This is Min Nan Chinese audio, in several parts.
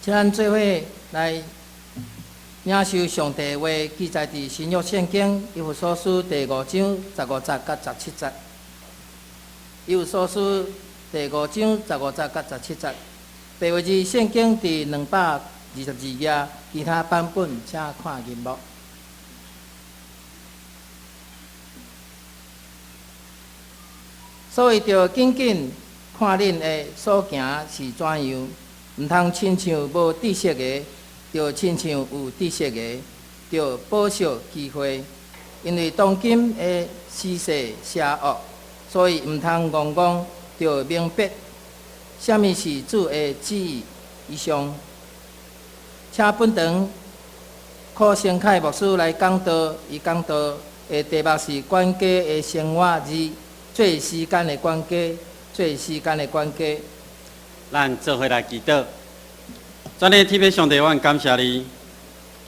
請咱做伙來領受上帝的話，記載佇新約聖經以弗所書第五章十五節佮十七節。以弗所書第五章十五節佮十七節，白話字聖經佇222頁，其他版本請看螢幕。所以著緊緊看恁的所行是怎樣，毋通親像無知識的，著親像有知識的，著保惜機會，因為當今的時勢邪惡，所以毋通戇戇，著明白啥物是主的旨意。以上，請本堂柯成凱牧師來講道，伊講道的題目是管家的生活二，做時間的管家，做時間的管家。咱做伙來祈禱。主的天父上帝，阮感謝你，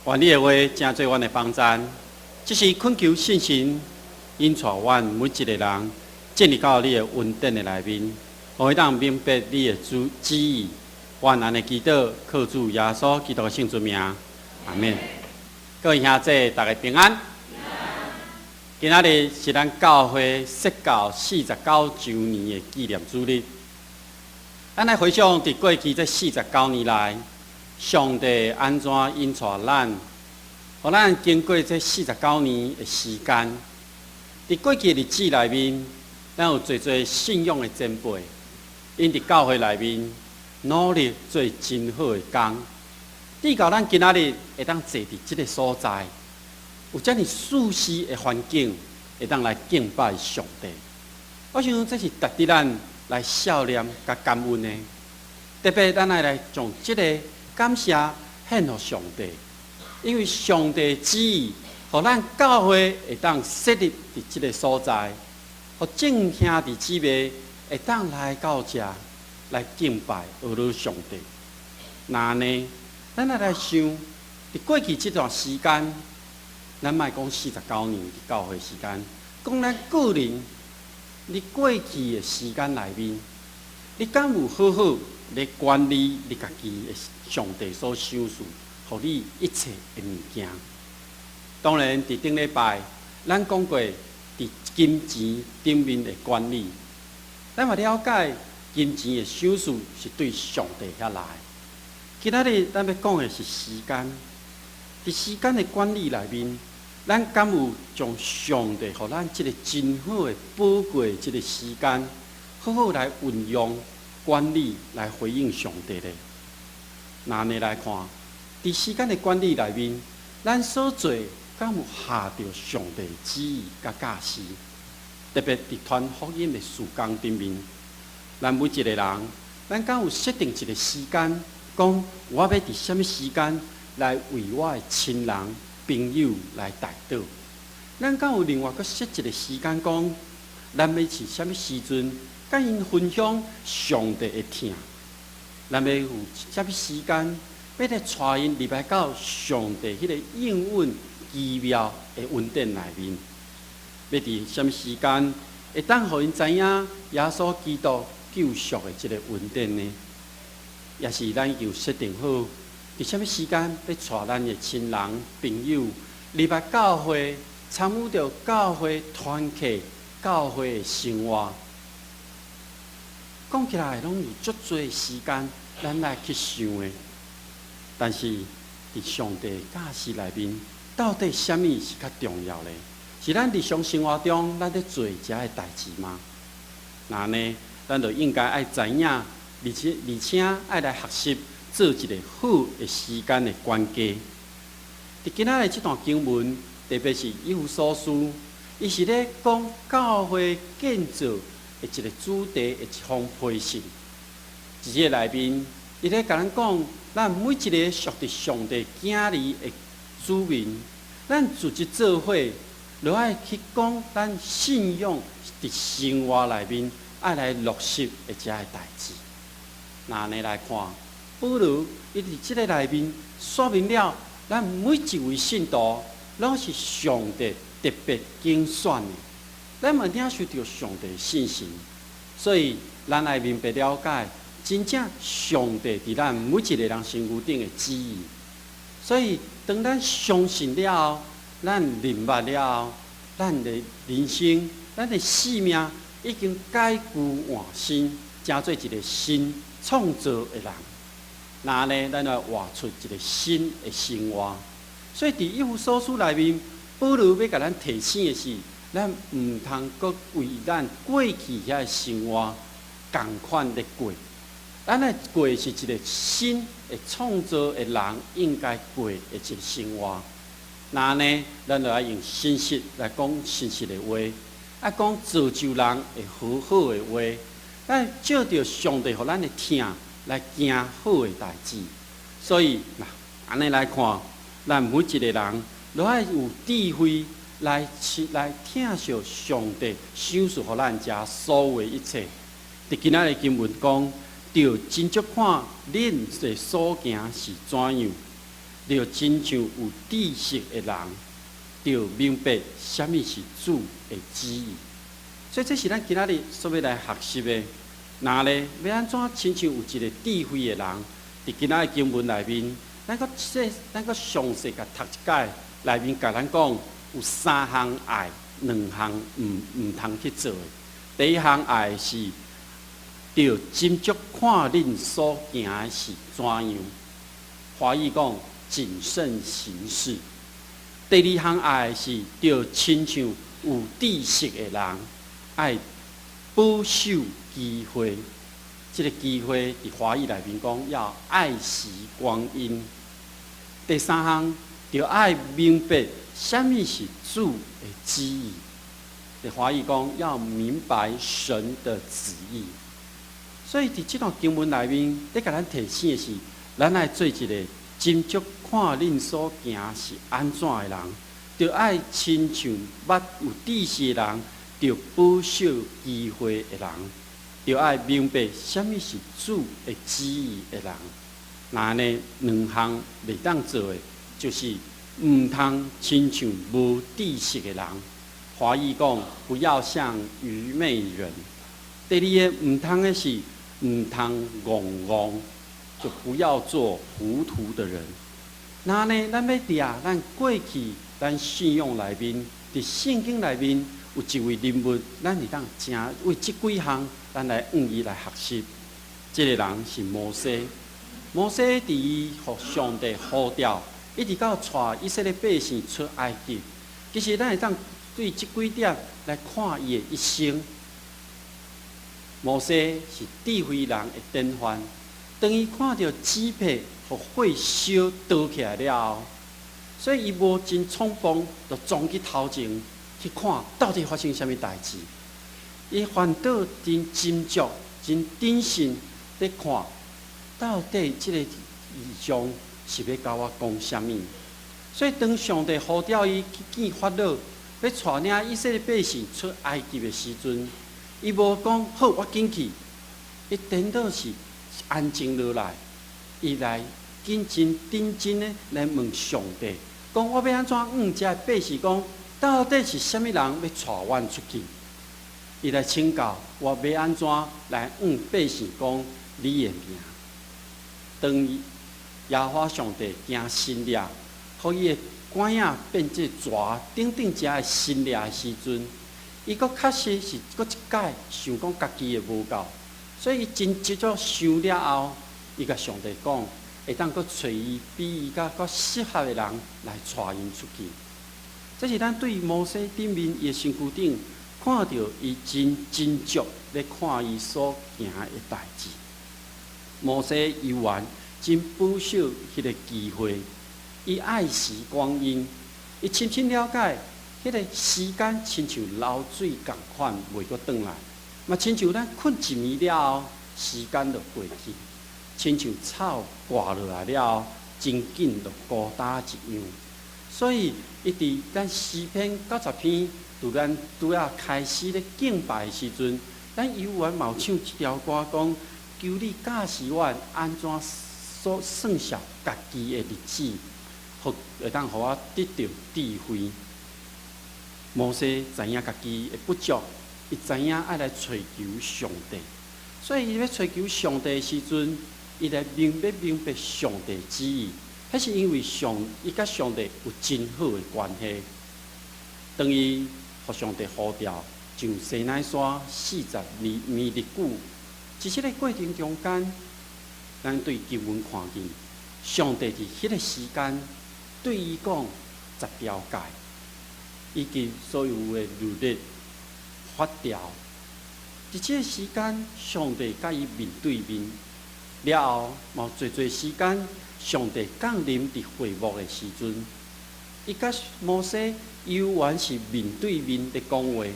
願你的話成做阮的幫贊，這是懇求聖神引帶阮每一個人進入到你的恩典的內面，予會當明白你的主旨意。阮按呢祈禱，靠主耶穌基督的聖尊名，阿們。各位兄弟，大家平安。今仔日是咱教會設教49週年的紀念主日。咱來回想佇過去這四十九年來，上帝按怎引帶咱，予咱經過這四十九年的時間。佇過去的日子內面，咱有濟濟信仰的前輩，𪜶佇教會內面努力做真好的工，直到咱今仔日會當坐佇這个所在，有遮爾舒適的環境，會當來敬拜上帝。我想這是值得咱來思念佮感恩的。特別咱愛來將這个感謝獻予上帝，因為上帝旨意，予咱教會會當設立佇這个所在，予眾兄弟姊妹會當來到遮來敬拜阿羅上帝。若按呢，咱來來想，佇過去這段時間，咱莫講四十九年佇教會時間，講咱個人佇過去的時間內面，你敢有好好咧管理你家己的上帝所賞賜予你一切的物件？當然，佇頂禮拜，咱講過佇金錢頂面的管理，咱嘛了解金錢的賞賜是對上帝遐來。今仔日咱欲講的是時間，佇時間的管理內面，咱敢有將上帝予咱這个真好的寶貴這个時間，好好來運用、管理，來回應上帝呢？若按呢來看，佇時間的管理內面，咱所做敢有合著上帝旨意佮教示？特別佇傳福音的事工頂面，咱每一个人，咱敢有設定一个時間，講我欲佇啥物時間來為我的親人、朋友來代禱？咱敢有另外閣設一个時間，講咱欲佇啥物時陣佮𪜶分享上帝的疼？咱欲有啥物時間欲來帶𪜶入來到上帝彼個應允奇妙的恩典內面？欲佇啥物時間會當予𪜶知影耶穌基督救贖的這个恩典呢？抑是咱已經有設定好，佇啥物時間欲帶咱的親人、朋友入來教會，參與著教會團契、教會的生活？講起來攏有足濟時間，咱來去想的。但是佇上帝教示內面，到底啥物是較重要的？是咱日常生活中咱咧做遮的代誌嗎？若按呢，咱就應該愛知影，而且愛來學習做一個好的時間的管家。佇今仔日這段經文，特別是以弗所書，伊是咧講教會建造的一個主題的一封批信。佇這個內面，伊咧共咱講，咱每一个屬佇上帝囝兒的子民，咱組織做伙，就愛去講咱信仰佇生活內面愛來落實的遮个代誌。若按呢來看，保羅伊佇這个內面說明了，咱每一位信徒攏是上帝特別揀選的，咱嘛領受著上帝聖神，所以咱愛明白了解，真正上帝佇咱每一个人身軀頂的旨意。所以，當咱相信了後，咱認捌了後，咱的人生、咱的生命已經改舊換新，成做一個新創造的人。那呢，咱來活出一個新的生活。所以，佇以弗所書內面，保羅欲共咱提醒的是，咱毋通閣為咱過去遐个生活仝款咧過。咱愛過是一個新的創造的人應該過的一個生活。那呢，咱就愛用信實來講信實的話，愛講造就人會好好的話。咱借著上帝予咱的疼來行好的代誌。所以，若按呢來看，咱每一個人攏愛有智慧來疼惜上帝賞賜予咱遮所有的一切。佇今仔日經文講，著斟酌看恁的所行是怎樣，著親像有知識的人，著明白啥物是主的旨意。所以這是咱今仔日所欲來學習的。若咧欲按怎親像有一個智慧的人，佇今仔日經文內面，咱閣詳細共讀一擺，內面共咱講有三項愛，兩項毋通去做的。第一項愛是著斟酌看恁所行的是怎樣，華語講謹慎行事。第二項愛是著親像有知識的人，愛保守機會。這個機會佇華語內面講要愛惜光陰。第三項，著愛明白啥物是主的旨意。佇華語講要明白神的旨意。所以佇這段經文內面，咧共咱提醒的是，咱愛做一個斟酌看恁所行是按怎的人，著愛親像捌有知識的人，著保守機會的人，著愛明白啥物是主的旨意的人。若按呢兩項袂當做的，就是毋通親像無知識的人。華語講不要像愚昧人。第二个毋通的是毋通戇戇，就不要做糊塗的人。那呢，咱欲掠咱過去，咱信仰內面，佇聖經內面有一位人物，咱會當誠為這幾項，咱來向伊來學習。這个人是摩西。摩西佇伊予上帝呼召，一直到帶以色列百姓出埃及。其實咱會當對這幾點來看伊的一生。摩西是智慧人的典範。當伊看著紙帕予火燒著起來了後，所以伊無真衝動，就衝去頭前去看到底發生啥物代誌。伊反倒真斟酌、真謹慎咧看，到底這个異象是欲共我講啥物。所以當上帝呼召伊去見法老，欲帶領以色列百姓出埃及的時陣，伊無講好，我緊去。伊顛倒是安靜落來，伊來謹真認真的來問上帝，講我欲按怎向遮百姓講，到底是啥物人欲帶阮出去？伊來請教我欲按怎來向百姓講你的名。當耶和華上帝行神跡，予伊的拐仔變做蛇等等遮的神跡的時陣，伊閣確實是閣一擺想講家己的無夠，所以伊真執著想了後，伊共上帝講，會當閣揣伊比伊較閣適合的人來帶𪜶出去。這是咱對摩西頂面伊的身軀頂看著伊真斟酌咧看伊所行的代誌。摩西猶原真保守彼个機會，伊愛惜光陰，伊深深了解彼个時間親像流水仝款，袂閣轉來。嘛親像咱睏一暝了後，時間就過去，親像草割落來了後，真緊就孤單一樣。所以，伊佇咱詩篇90篇，拄咱拄仔開始咧敬拜的時陣，咱猶原嘛有唱這條歌，講求你教示阮按怎所算數家己的日子，予會當予我得著智慧。摩西知影家己的不足，伊知影愛來揣求上帝，所以伊欲揣求上帝的時陣，伊來明欲明白上帝旨意，彼是因為伊佮上帝有真好的關係。當伊予上帝呼召上西奈山40年日久，佇這个過程中間，咱對經文看見，上帝佇彼个時間對伊講十條誡，以及所有的律例法條。佇這个時間，上帝佮伊面對面了後，無濟濟時間，上帝降臨佇會幕的時陣，伊佮摩西猶原是面對面咧講話。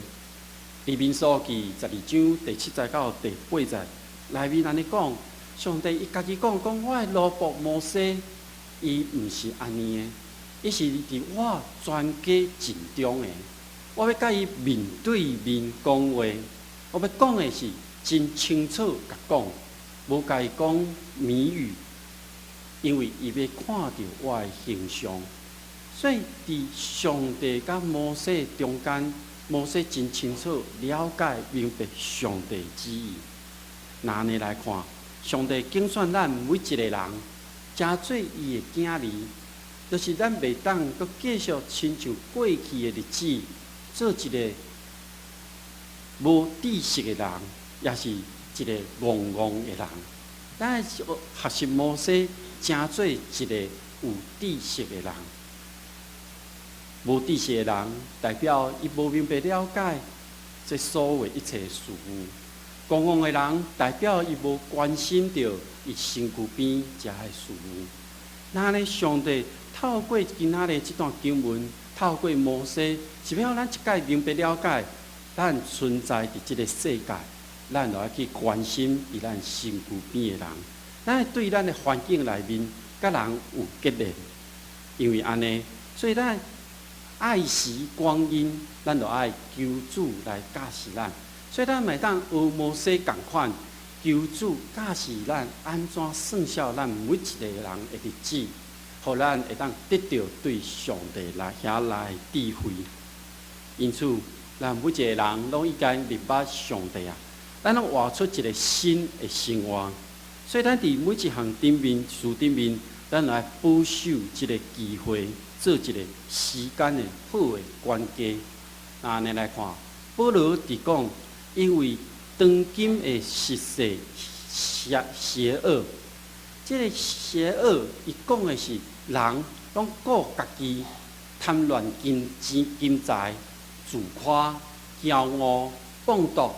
佇民數記12章第7節到第8節內面按呢講，上帝伊家己講講我的奴僕摩西，伊毋是按呢的，伊是佇我全家盡忠的。我欲佮伊面對面講話，我欲講的是真清楚共講，無共伊講謎語，因為伊欲看著我的形象。所以佇上帝佮摩西中間，摩西真清楚了解明白上帝旨意。若按呢來看，上帝揀選咱每一個人，成做伊的囝兒，就是咱袂當閣繼續親像過去的日子，做一個無知識的人，抑是一個戇戇的人。咱愛學習摩西，成做一個有知識的人。無知識的人，代表伊無明白了解這所有一切事物；戇戇的人，代表伊無關心著伊身軀邊遮的事物。若按呢，上帝透過今仔日這段經文，透過摩西，是欲予咱一概明白了解，咱存在佇這个世界，咱就愛去關心佇咱身軀邊的人，咱愛對咱的環境內面，佮人有結連，因為按呢，所以咱愛惜光陰，咱就愛求主來教示咱。所以咱會當學摩西仝款，求主教示咱按怎算數咱每一个人的日子，予咱會當得著對上帝來遐來智慧。因此，咱每一个人攏應該認捌上帝啊！咱攏活出一个新的生活。所以，咱佇每一項頂面、事頂面，咱來保守這个機會，做一个時間的好的管家。按呢來看，保羅佇講，因為當今的時勢邪惡，這个邪惡，伊講的是人攏顧家己，貪戀金錢、金財，自誇、驕傲、放蕩、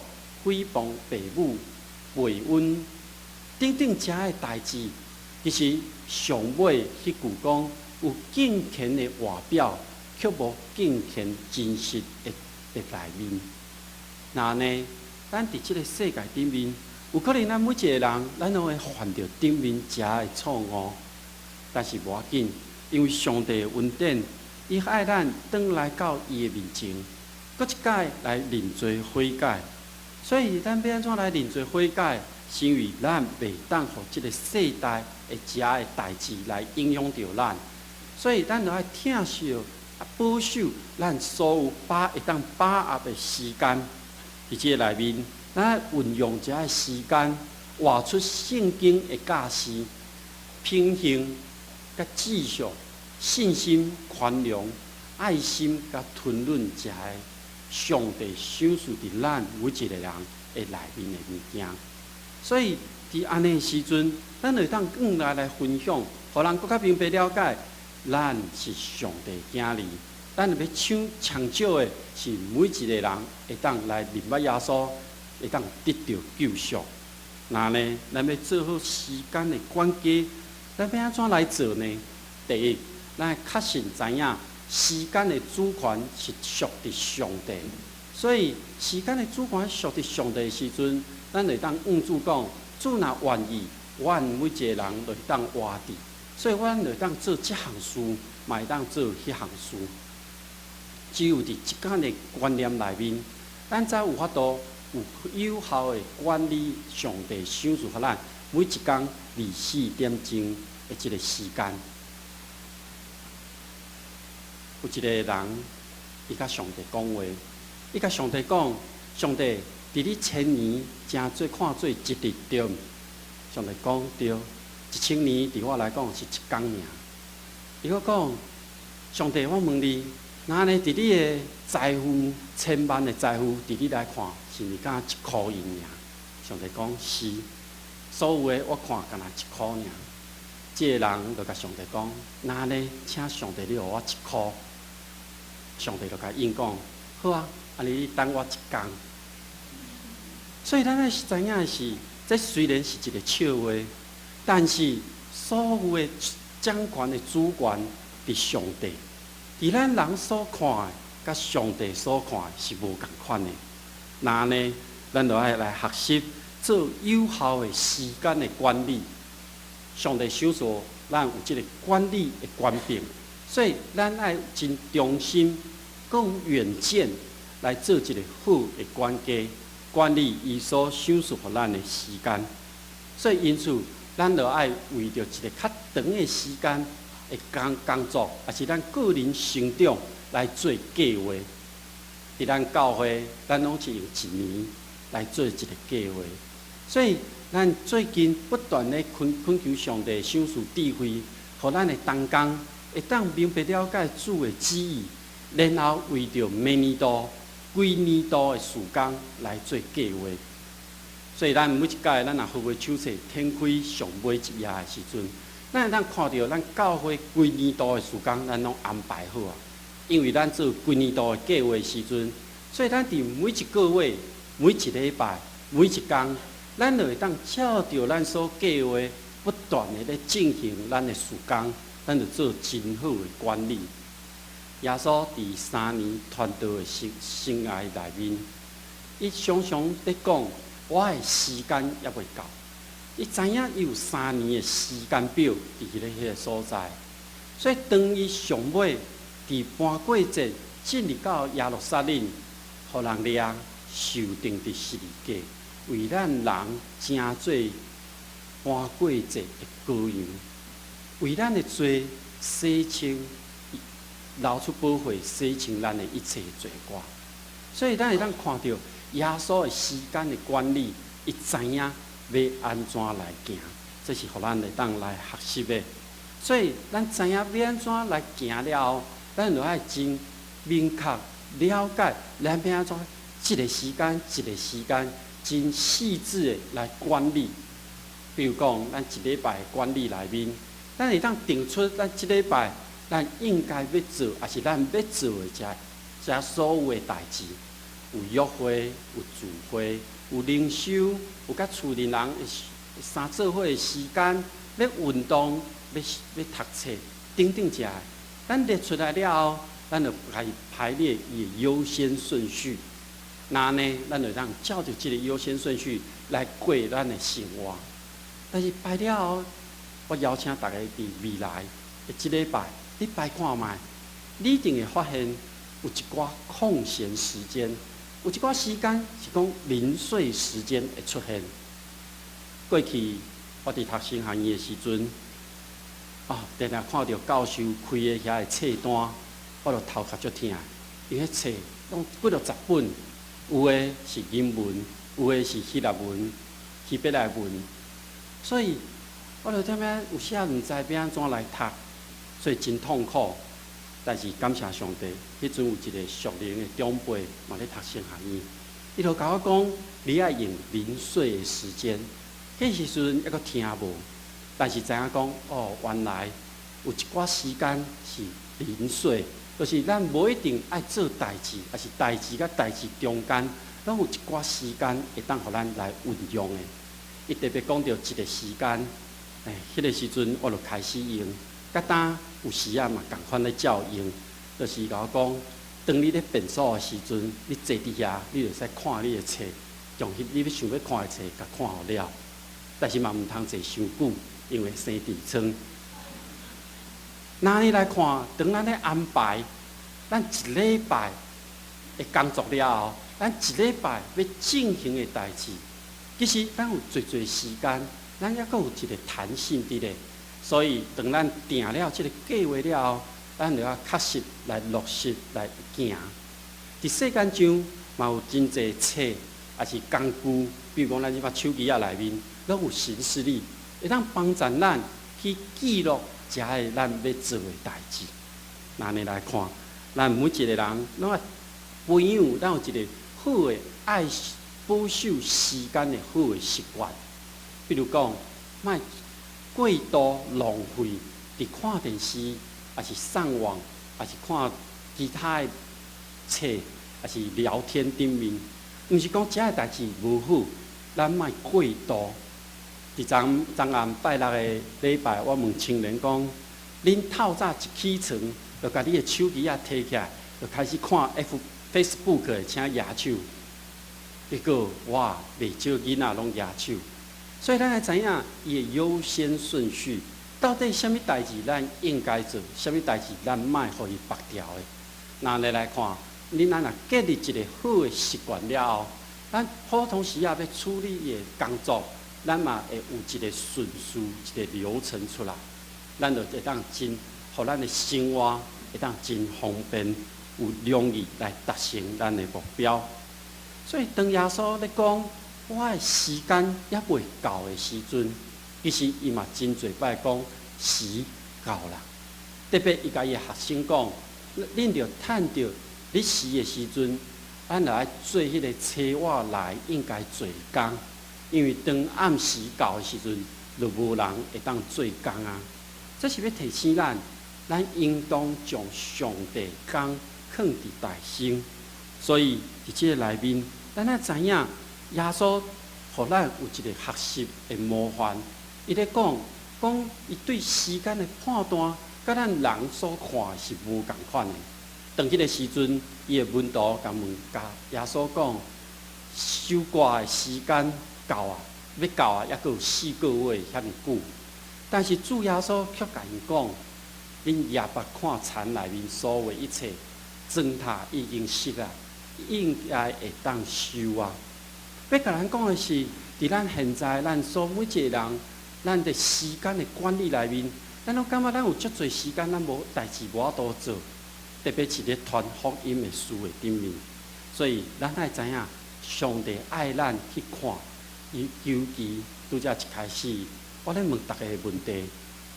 誹謗父母、背恩等等遮的代誌，其實上尾彼句講有敬虔的外表，卻無敬虔真實的內面。若按呢，咱佇這个世界頂面，有可能咱每一个人，咱攏會犯著頂面遮的錯誤，但是無要緊，因為上帝的恩典，伊愛咱轉來到伊的面前，閣一擺來認罪悔改。所以咱欲按怎來認罪悔改？是因為咱袂當予這个世代的遮的代誌來影響著咱，所以咱就愛疼惜、保守咱所有會當把握的時間。佇這个內面，咱運用遮的時間，活出聖經的教示、品行、佮志向、信心、寬容、愛心、佮吞忍遮的上帝賞賜佇咱每一个人的內面的物件。所以，佇按呢時陣，咱會當轉來分享，予人閣較明白了解，咱是上帝囝兒。咱欲搶搶救的是每一个人會當來認捌耶穌，會當得著救贖。若按呢，咱欲做好時間的管家，咱欲按怎來做呢？第一，咱愛確信知影時間的主權是屬佇上帝，所以時間的主權屬佇上帝的時陣，咱會當向主講：主若願意，阮每一个人就會當活佇，所以阮就會當做這項事，嘛會當做彼項事。只有佇這款的觀念內面，咱才有法度有有效的管理上帝賞賜予咱每一工24點鐘的這个時間。有一个人，伊佮上帝講話，伊佮上帝講：上帝，佇你千年誠做看做一日對毋？上帝講對，1000年佇我來講是一工爾。伊閣講，上帝，我問你，若按呢佇你的財富千萬的財富，佇你來看，是毋是敢一箍銀爾？上帝講是，所有的我看敢若一箍爾。這个人就共上帝講，若按呢，請上帝你予我一箍。上帝就共應講，好啊，按呢你等我一工。所以咱愛知影的是，這雖然是一个笑話，但是所有的掌權的主權佇上帝，佇咱人所看的，佮上帝所看的是無仝款的。若按呢，咱就愛來學習做有效的時間的管理。上帝賞賜咱有這个管理的權柄，所以咱愛真忠心、閣有遠見來做一个好的管家，管理伊所賞賜予咱的時間。所以因此，咱就愛為著一个較長的時間的工作，抑是咱個人成長來做計劃。佇咱教會，咱攏是用一年來做一个計劃。所以，咱最近不斷咧懇求上帝賞賜智慧，予咱的同工會當明白了解主的旨意，然後為著明年度、規年度的事工來做計劃。所以，咱每一屆咱若復活手冊展開上尾一頁的時陣，咱會當看著咱教會規年度的事工，咱攏安排好啊。因為咱做規年度的計劃時陣，所以咱佇每一個月、每一禮拜、每一工，咱就會當照著咱所計劃，不斷的咧進行咱的事工，咱就做真好的管理。耶穌佇3年傳道的生涯內面，伊常常咧講：我的時間猶未到。伊知影伊有三年的時間表佇彼个所在，所以當伊上尾佇盤過節進入到耶路撒冷，予人掠受釘佇十字架，為咱人成做盤過節的羔羊，為咱的罪洗清，流出寶血洗清咱的一切罪過。所以咱會當看著耶穌的時間的管理，伊知影欲按怎來行，這是予咱會當來學習的。所以咱知影欲按怎來行了後，咱就愛真明確了解，咱欲按怎一个時間一个時間真細緻的來管理。比如講，咱一禮拜管理內面，咱會當定出咱這禮拜咱應該欲做，抑是咱欲做的這所有的代誌，有約會，有聚會，有靈修，有佮厝裡人相做伙的時間，欲運動，欲讀冊，等等這，咱列出來了後，咱就來排列伊的優先順序。若按呢，咱就當照著這个優先順序來過咱的生活。但是排了後，我邀請大家佇未來的這禮拜，你排看覓，你一定會發現有一寡空閒時間，有一寡時間是講零碎時間會出現。過去我佇讀神學院的時陣，啊，定定看著教授開的遐个冊單，我就頭殼足疼，因為彼冊攏幾落十本，有的是英文，有的是希臘文、希伯來文，所以我就踮遐有時仔毋知欲按怎來讀，所以真痛苦。但是感謝上帝，彼陣有一个屬靈的長輩嘛咧讀神學院，伊就共我講：你愛用零碎的時間。彼時陣猶閣聽無，但是知影講哦，原來有一寡時間是零碎，就是咱無一定愛做代誌，抑是代誌佮代誌中間，攏有一寡時間會當予咱來運用的。伊特別講著一个時間，欸，彼个時陣我就開始用，佮今有時仔嘛仝款咧照用，就是共我講，當你咧便所的時陣，你坐佇遐，你就會使看你的冊，將彼你欲想欲看的冊，共看予了。但是嘛毋通坐傷久，因為生痔瘡。若按呢來看，當咱咧安排咱一禮拜的工作了後，咱一禮拜欲進行的代誌，其實咱有濟濟時間，咱猶閣有一个彈性佇咧。所以，當咱定了這个計劃了後，咱就要確實來落實來行。佇世間上嘛有真濟冊，抑是工具，比如講咱這擺手機仔內面，攏有行事曆，會當幫助咱去記錄遮个咱欲做的代誌。若按呢來看，咱每一个人攏愛培養咱有一个好的愛保守時間的好的習慣。比如講，莫過度浪費佇看電視，抑是上網，抑是看其他的冊，抑是聊天頂面。毋是講遮个代誌無好，咱莫過度。佇昨昨暗拜六的禮拜，我問青年講：恁透早一起床，就共你的手機仔提起來，就開始看 Facebook 的，請舉手。結果哇，袂少囡仔攏舉手。所以咱愛知影伊的優先順序，到底啥物代誌咱應該做，啥物代誌咱莫予伊縛牢的。若按呢來看，恁咱若建立一个好的習慣了後，咱普通時仔欲處理的工作，咱嘛會有一個順序、一個流程出來，咱就會當真，予咱的生活會當真方便，有容易來達成咱的目標。所以當耶穌咧講我的時間猶未到的時陣，其實伊嘛真濟擺講時到啦。特別伊共伊的學生講，恁著趁著日時的時陣，咱著愛做彼个差我來應該做的工，因為當暗時到的時陣，就無人會當做工啊。這是欲提醒咱，咱應當將上帝工囥佇大先。所以佇這个內面，咱愛知影耶穌予咱有一個學習的模範。伊咧講，講伊對時間的判斷，佮咱人所看的是無仝款的。當彼个時陣，伊的門徒共問共耶穌講，收割的時間到啊，欲到啊，猶閣有4個月遐爾久。但是主耶穌卻共𪜶講，恁攑目看田內面所有的一切，莊稼已經熟啊，應該會當收啊。欲共咱講的是，佇咱現在，咱所每一个人，咱的時間的管理內面，咱攏感覺咱有足濟時間，咱無代誌無法度做，特別是咧傳福音的事的頂面。所以，咱愛知影，上帝愛咱去看，伊尤其拄才一開始，我咧問逐家個問題：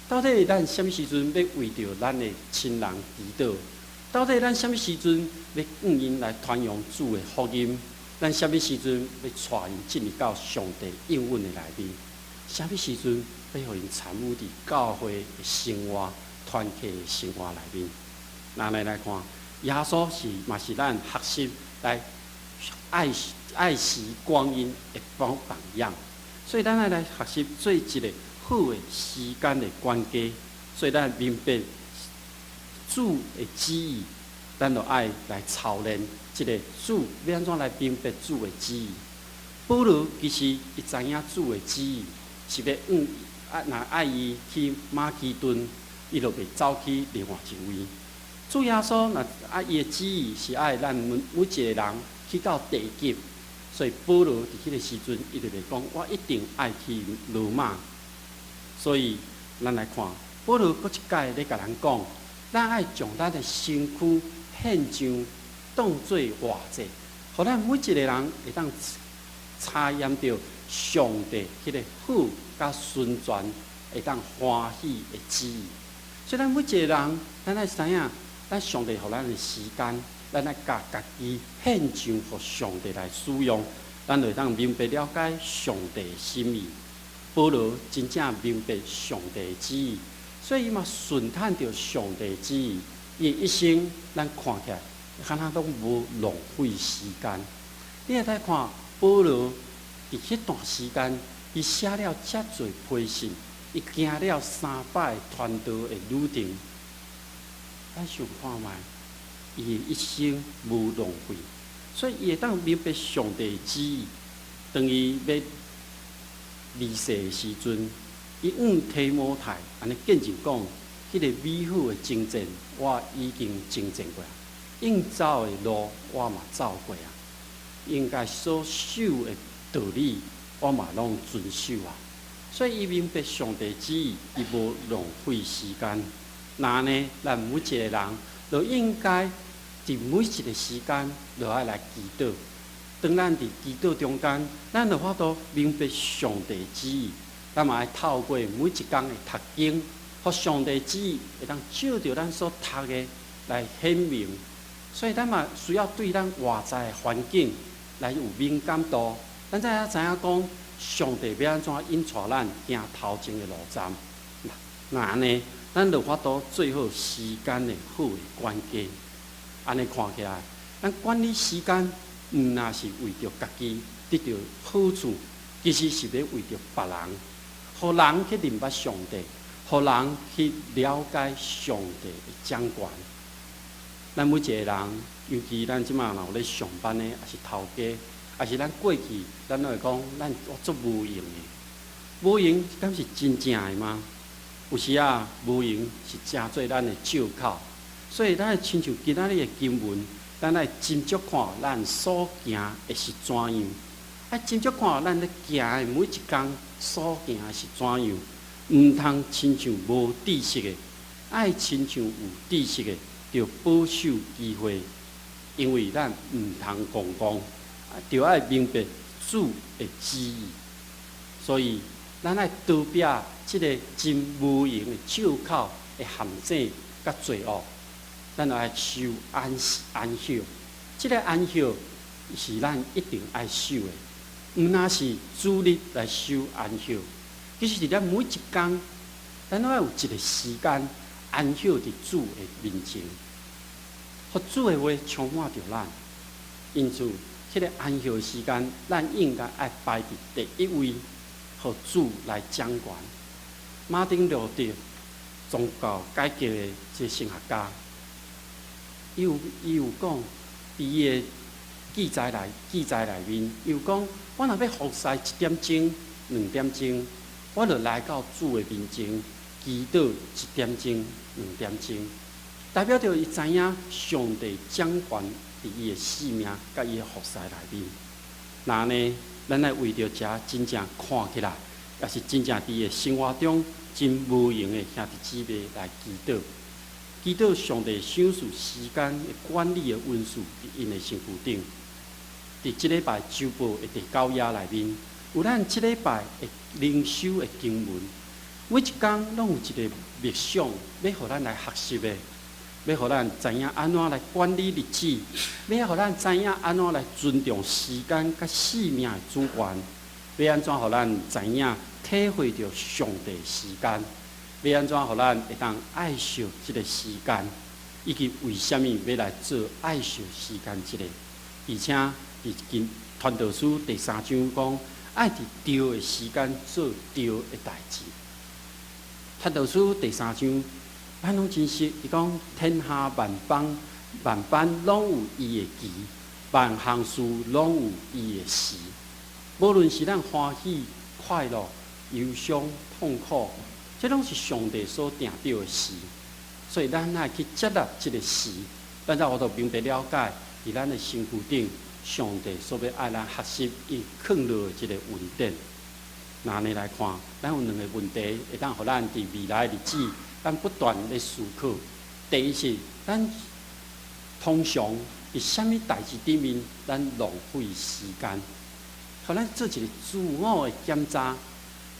到底咱啥物時陣欲為著咱的親人祈禱？到底咱啥物時陣欲向𪜶來傳揚主的福音？咱啥物時陣欲帶𪜶進入到上帝應允的內面？啥物時陣欲予𪜶參與佇教會的生活、團契的生活內面？若按呢來看，耶穌是嘛是咱學習來愛愛惜光陰的榜樣，所以咱愛來學習做一个好的時間的管家。所以咱明白主的旨意，咱就愛來操練這个主欲按怎來明白主的旨意。保羅其實伊知影主的旨意是欲向啊，若愛伊去馬其頓，伊就袂走去另外一位。主耶穌若啊，伊的旨意是愛咱每每一个人去到地極，所以保羅佇彼个時陣，伊就袂講我一定愛去羅馬。所以咱來看，保羅閣一擺咧共咱講，咱愛將咱的身軀獻上，當做活祭，予咱每一个人會當查驗著上帝彼个好佮純全，會當歡喜的旨意。所以咱每一个人，咱愛知影，咱上帝予咱的時間，咱愛共家己獻上，予上帝來使用，咱就會當明白了解上帝的心意。保羅真正明白上帝的旨意，所以伊嘛順趁著上帝的旨意。伊一生咱看起來，敢若攏無浪費時間。你會使看保羅佇彼段時間，伊寫了遮濟批信，伊行了300个傳道的旅程。咱想看覓，伊的一生無浪費，所以伊會當明白上帝的旨意。當伊欲離世的時陣，伊向提摩太按呢見證講：彼个美好的征戰，我已經征戰過啊；應走的路，我嘛走過啊；應該所守的道理，我嘛攏遵守啊。所以伊明白上帝旨意，伊無浪費時間。若按呢，咱每一个人，就應該佇每一个時間，就愛來祈禱。當咱佇祈禱中間，咱就有法度明白上帝旨意。咱嘛愛透過每一工的讀經，予上帝旨意會當照著咱所讀的來顯明。所以咱嘛需要對咱外在的環境來有敏感度，咱才會知影講上帝欲按怎引帶咱行頭前的路站。若按呢，咱就有法度做好時間的好的管家。按呢看起來，咱管理時間，毋若是為著家己得著好處，其實是欲為著別人，予人去認捌上帝，予人去了解上帝的掌權。咱每一個人，尤其咱這馬若有咧上班的，抑是頭家，抑是咱過去，咱攏會講，咱我足無閒的。無閒敢是真正的嗎？有時啊，無閒是成做咱的藉口。所以，咱親像今仔日的經文，咱愛斟酌看咱所行的是怎樣，愛斟酌看咱咧行的每一工所行的是怎樣，毋通親像無知識的，愛親像有知識的，著保守機會，因為咱毋通戇戇，著愛明白主的旨意。所以，咱愛逃避這个真無閒的藉口的陷阱佮罪惡。咱愛守安息安息，這个安息是咱一定愛守的，毋若是主日來守安息。其實佇咱每一工，咱攏愛有一个時間安息佇主的面前，予主的話充滿著咱。因此，彼个安息的時間，咱應該愛排佇第一位，予主來掌權。馬丁路德宗教改革的這个神學家，伊有講，佇伊的記載內面，伊有講，我若欲服侍一點鐘、兩點鐘，我就來到主的面前祈禱一點鐘、兩點鐘，代表著伊知影上帝掌權佇伊的生命佮伊的服侍內面。若按呢，咱愛為著遮真正看起來，抑是真正佇伊的生活中真無閒的兄弟姊妹來祈禱。祈禱上帝賞賜時間的管理的恩賜佇𪜶的身軀頂。佇這禮拜週報的第九頁內面，有咱這禮拜的靈修的經文。每一工攏有一個默想，欲予咱來學習的，欲予咱知影按怎來管理日子，欲予咱知影按怎來尊重時間佮生命的主權，欲按怎予咱知影體會著上帝時間，欲按怎予咱會當愛惜這个時間，以及為啥物欲來做愛惜時間這个。而且佇經傳道書第三章講，愛佇對的時間做對的代誌。傳道書第三章，咱攏真熟。伊講天下萬邦萬般攏有伊的期，萬項事攏有伊的時。無論是咱歡喜、快樂、憂傷、痛苦，這攏是上帝所定著的時。所以咱愛去接納這个時，咱才有法度明白了解，佇咱的身軀頂，上帝所欲愛咱學習伊囥落的這个恩典。若按呢來看，咱有兩个問題，會當予咱佇未來日子，咱不斷咧思考。第一是，咱通常佇啥物代誌頂面，咱浪費時間，予咱做一个自我的檢查。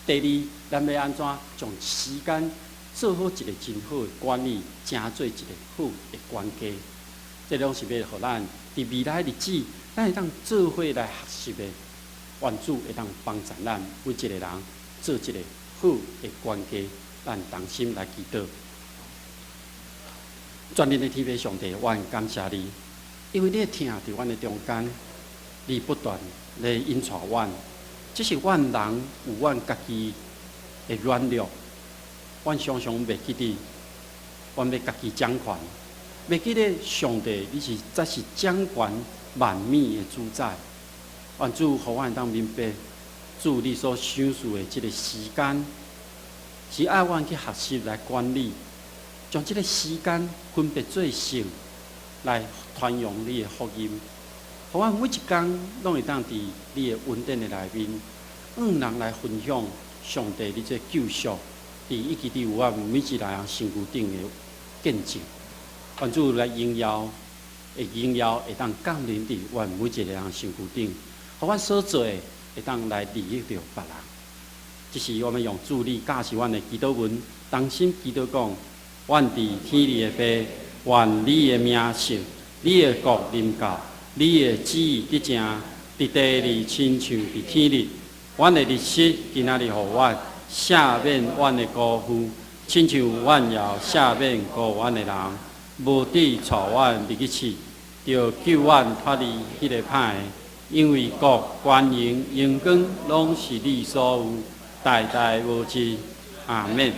第二，咱欲按怎將時間做好一个真好的管理，成做一个好的管家。這攏是欲予咱佇未來日子，咱會當做伙來學習的。願主會當幫助咱每一个人做一个好的管家，咱同心來祈禱。全能的天父上帝，我感謝你，因為你的疼佇阮的中間，你不斷咧引帶阮。只是阮人有阮家己的軟弱，阮常常袂記得，阮欲家己掌權，袂記得上帝你是才是掌權萬物的主宰。願主予阮會當明白，主你所賞賜的這个時間，是愛阮去學習來管理，將這个時間分別做聖，來傳揚你的福音。予阮每一工攏會當佇你的恩典的內面，向人來分享上帝你這救贖，佇以及佇阮每一个人身軀頂的見證。願主來榮耀，的榮耀會當降臨佇阮每一个人身軀頂，予阮所做的會當來利益著別人。這是我們用主你教示阮的祈禱文，同心祈禱講：阮佇天裡的父，願你的名聖，你的國臨到，你的旨意得成，佇地裡親像佇天裡。阮的日食今仔日予阮，赦免阮的辜負，親像阮也赦免辜阮的人。無得帶阮入去試，著救阮脫離彼个歹的。因為國、權榮、榮光，攏是你所有，代代無盡。阿們。